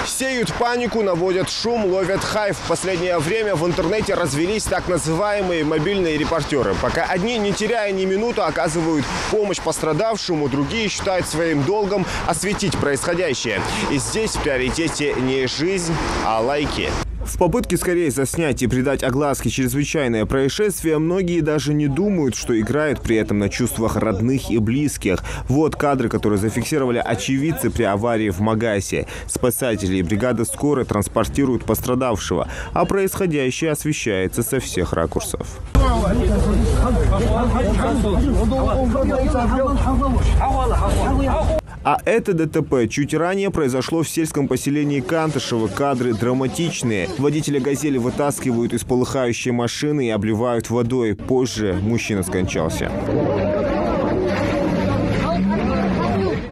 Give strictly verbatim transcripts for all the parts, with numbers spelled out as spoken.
Сеют панику, наводят шум, ловят хайп. В последнее время в интернете развелись так называемые мобильные репортёры. Пока одни, не теряя ни минуты, оказывают помощь пострадавшему, другие считают своим долгом осветить происходящее. И здесь в приоритете не жизнь, а лайки. В попытке скорее заснять и придать огласке чрезвычайное происшествие, многие даже не думают, что играют при этом на чувствах родных и близких. Вот кадры, которые зафиксировали очевидцы при аварии в Магасе. Спасатели и бригада скорой транспортируют пострадавшего, а происходящее освещается со всех ракурсов. А это ДТП чуть ранее произошло в сельском поселении Кантышево. Кадры драматичные. Водителя «Газели» вытаскивают из полыхающей машины и обливают водой. Позже мужчина скончался.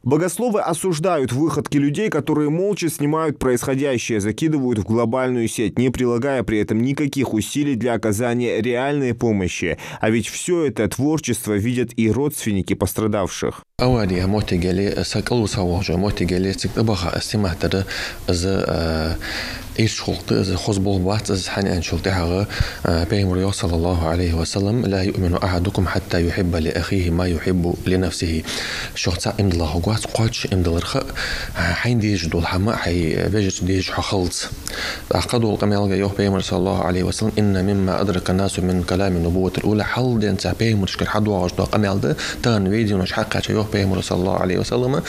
Богословы осуждают выходки людей, которые молча снимают происходящее, закидывают в глобальную сеть, не прилагая при этом никаких усилий для оказания реальной помощи. А ведь всё это творчество видят и родственники пострадавших. Авари моттиге, са кӀалвиса воагӀача моттиге цига тӀабаха снимать дар, из, э, ирча гӀулакх да, из хоза болх бац, из хӀана аьлча тӀехьагӀа, э, Пайхамара йоах, саллаллахӀу Ӏалайхи ва саллам: «لا يؤمن أحدكم حتى يحب لأخيه ما يحب لنفسه». Шух цхьа иман дилла хургвац, кхоачаш иман дилларах, э, хьайна дезаш дола хӀама хьай вежарашта дезаш хьо хилац. ТӀаккха кхыдола къамаьлага йоах Пайхамара, саллаллахӀу Ӏалайхи ва саллам: «إن مما أدرك الناس من كلام النبوة الأولى». Хьалденца пайхамарашкара хьадоагӀаш дола къамаьл да, тахан видеош хьакхаьча йоах Пайхамара, саллаллахӀу Ӏалайхи ва саллам.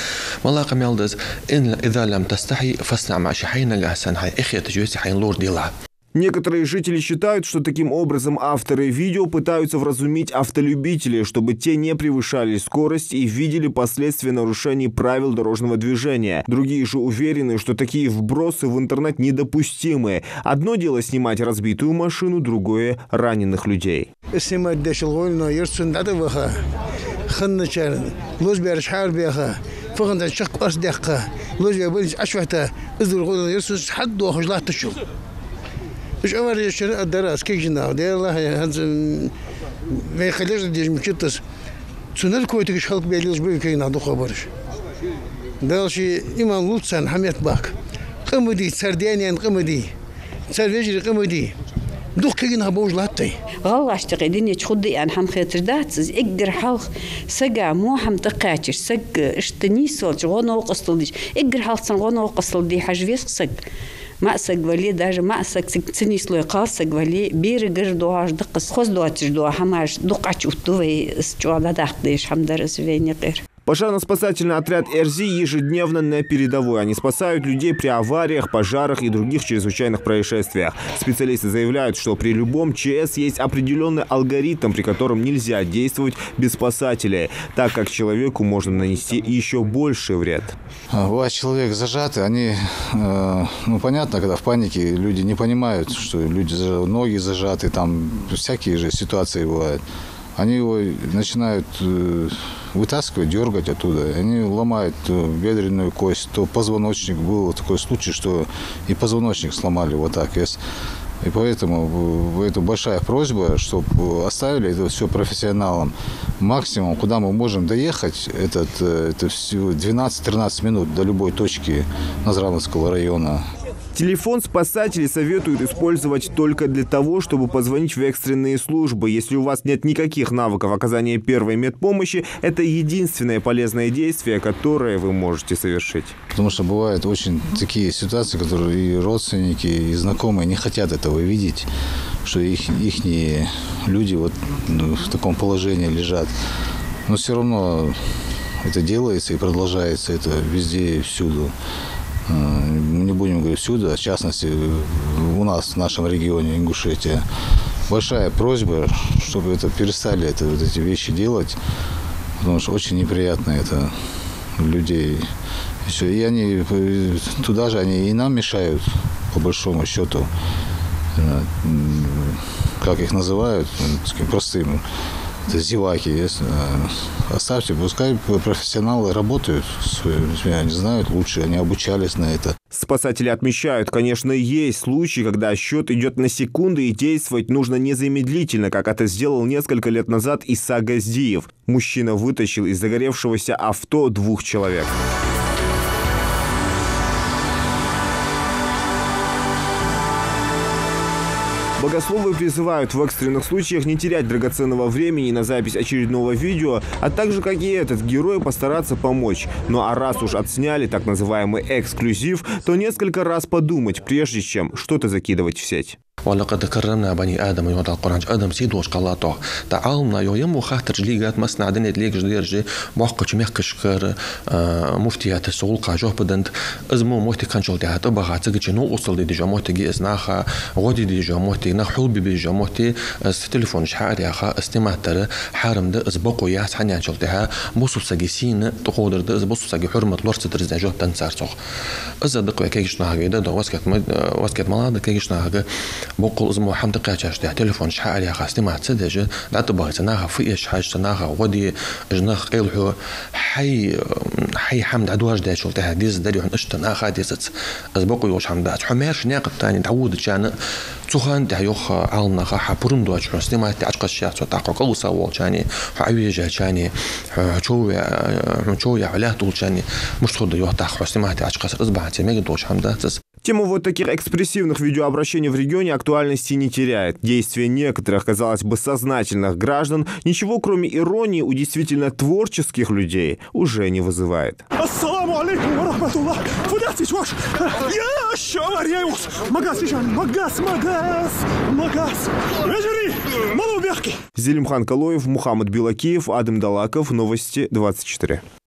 МалагӀа къамаьл да из? «إن، إذا لم تستحي فاصنع ما شئت». Хьайна нагахь санна хьай эхь хеташ веце, хьайна лорадела. Некоторые жители считают, что таким образом авторы видео пытаются вразумить автолюбителей, чтобы те не превышали скорость и видели последствия нарушений правил дорожного движения. Другие же уверены, что такие вбросы в интернет недопустимы. Одно дело снимать разбитую машину, другое — раненых людей. Снимать деш вола, но ер цунна дӀатӀаваха. Ханначар лозабаьраш хьарбаьха, фахандаьр чакх къоастадаьккха, лозабаь больнице Ӏочувахийта, из дур гӀо ер цунна хьадоахаш латтачул. Уж авари ешар а дар аз кегий нах, Даьла, хӀанз, м, вай хьалежа деш мичад аз. Цу наркотикаш хьалхабаьллаш ба кегий нах дукхагӀбараш. Дала ший иман лулда царна хьаметтабаккха. Къа ма дий, цар даь-наьна къа ма дий, цар вежарий къа ма дий. Дукха кегий нах бовш латт вай. ГӀалгӀашта юкъе дунен чу хургда аьнна хӀама хеташ дац из. Эггара хьалха сага во хӀама тӀакхаьчача, саг иштта нийсвелча гӀо-новкъостал дича, эггара хьалха цунна гӀо-новкъостал де хьажа веза саг. МаӀа саг вале, даже маӀа саг цига ца нийслой, кхалсаг вале, берагара доагӀаш да-кх из. Хоза доацаш дола хӀамаш дукха Ӏочуоттаду вай, из чӀоагӀа дӀадаккха дезаш хӀама дар из вайна юкъера. Пожарно-спасательный отряд «Эрзи» ежедневно на передовой. Они спасают людей при авариях, пожарах и других чрезвычайных происшествиях. Специалисты заявляют, что при любом ЧС есть определённый алгоритм, при котором нельзя действовать без спасателей, так как человеку можно нанести ещё больший вред. А, бывает, человек зажатый, они, э, ну, понятно, когда в панике люди не понимают, что люди зажа-, ноги зажаты, там всякие же ситуации бывают. Они его начинают, э, вытаскивать, дёргать оттуда. Они ломают то бедренную кость, то позвоночник. Был такой случай, что и позвоночник сломали вот так. Ес-, и поэтому, э, это большая просьба, чтоб, э, оставили это всё профессионалам. Максимум, куда мы можем доехать, этот, э, это всего двенадцать-тринадцать минут до любой точки Назрановского района. Телефон спасатели советуют использовать только для того, чтобы позвонить в экстренные службы. Если у вас нет никаких навыков оказания первой медпомощи, это единственное полезное действие, которое вы можете совершить. Потому что бывают очень такие ситуации, которые и родственники, и знакомые не хотят этого видеть, что их, ихние люди вот, ну, в таком положении лежат. Но всё равно это делается и продолжается, это везде и всюду. Э, мы не будем говорить всюду, а в частности, у нас, в нашем регионе, Ингушетия. Большая просьба, чтобы это перестали, это, вот эти вещи делать, потому что очень неприятно это людей. Всё, и они, э, туда же они и нам мешают, по большому счёту. Э, м, как их называют, м, таким простым, это зеваки, ес-, э, оставьте, пускай профессионалы работают, с-, они знают лучше, они обучались на это. Спасатели отмечают, конечно, есть случаи, когда счёт идёт на секунды, и действовать нужно незамедлительно, как это сделал несколько лет назад Иса Газдиев. Мужчина вытащил из загоревшегося авто двух человек. Богословы призывают в экстренных случаях не терять драгоценного времени на запись очередного видео, а также, как и этот герой, постараться помочь. Ну а раз уж отсняли так называемый эксклюзив, то несколько раз подумать, прежде чем что-то закидывать в сеть. «ولقد كرمنا بني آدم», йоах Дала Къуръан чу, адам сий долаш кхеллад оаха. ТӀаккха Ӏаламнаха йоах, ер мо хаттараш лийгад, массанахьа дунен тӀа лелаш да ераш, боккхача мехкашкара, а, муфтияташа цу гӀулакха жоп деннад. Из мо моттиг хинначул тӀехьагӀа тӀабаха, цига чу новкъостал де дезаш моттиг я из, наха гӀо де дезаш моттиг, нах хьулбе безаш моттиг, из телефонаш хьаараяха, из снимать дар хьарам да, из бокъо яц, хӀана аьлча тӀехьа бусалба сага сийна тӀакховдар да из, бусалба сага хьурмат лорацадар из, аьнна жоп деннад цар цох. Из да-кх вай кагийча нахага да, да, васкет ма-, васкет мел да кагийча нахага, боккъал из мо хӀама тӀакхаьчача тӀехьа телефонаш хьаараяха, снимать ца деш, дӀатӀабахийта, наха фу эш хьажа, наха гӀо де, уж нах къайлахьо, хьай, хьай хӀама дӀадоаржадаьчул тӀехьа дезадар хьона иштта, наха дезац. Из бокъо йолаш хӀама дац. Хьо маьрша наькъа тӀа дӀаводача хана, цу хана тӀехьа йоах Ӏаламнаха, хьа пурам доацаш хьона снимать де Ӏочукхессача цо, тӀаккха хьо кӀалвисаволча, хьо Ӏовежача, хьо чов ве-, хьона чов яь, хьо лаьтта уллача мишта хургда йоах тӀаккха хьо снимать де Ӏочукхессар, из бахьан долаш мегаргдолаш хӀама дац из. Тема вот таких экспрессивных видеообращений в регионе актуальности не теряет. Действия некоторых, казалось бы, сознательных граждан ничего, кроме иронии у действительно творческих людей, уже не вызывает. السلام عليكم ورحمة الله. Фу дац из, воаш? Я, шо варьяй ус. Магас ишан, магас, магас, магас. Вежарий, малав бехке. Зелимхан Калоев, Мухаммад Белокиев, Адам Далаков. Новости двадцать четыре.